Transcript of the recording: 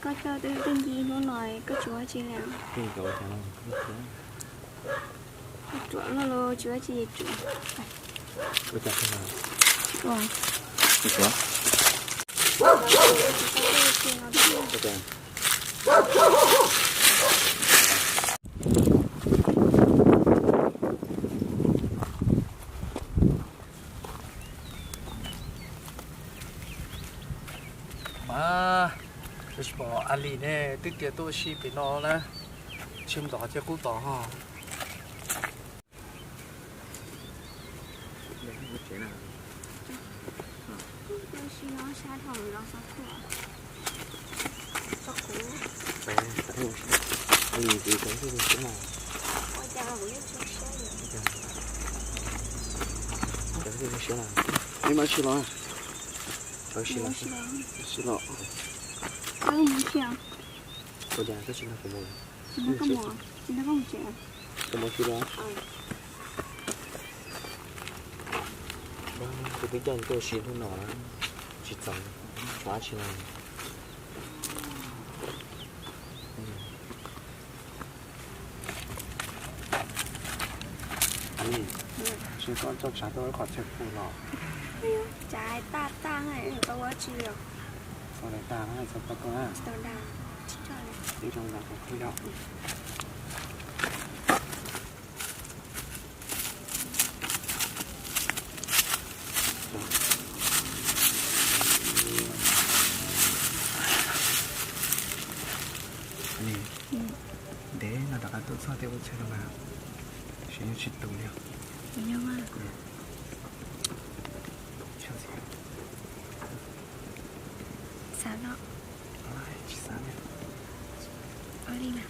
Koj coj twb twb nci hnub no koj tsis ua tsi li. Ruam no los tsis ua tsi, ruam. Tsis ua. Mas, tsis pom a li ne, twb tias tuaj ua si pem no na, tsis mus tom qhov chaw qub tod ho. Ua cas kuv yeej tsis saib li. Ua cas kuv yeej tsis saib li. Neb mam sim los. Mam sim los. Sim los. Koj mus tsev. Ua cas koj tsis nrog kuv mus? Tsis nrog koj mus, tsis nrog koj mus tsev. Kuv mus tsev los. Kuv twb coj nws tuaj ua si hnub no na, tsis txaus, tsis ua dab tsi no. Tsis koj coj tsav tuaj qhov chaw pw no. Tsav tag tag, tau ua tsi li. Txog daim tag na, txog tau koj na. Tsis tau dag, tsis tau dag, tsis tau dag, tsis tau dag. Ntev no rov qab tuaj txog tej ua tsheb no mas, tab sis yeej tsis tu li. Xav los? Tsis xav li. Ua li na.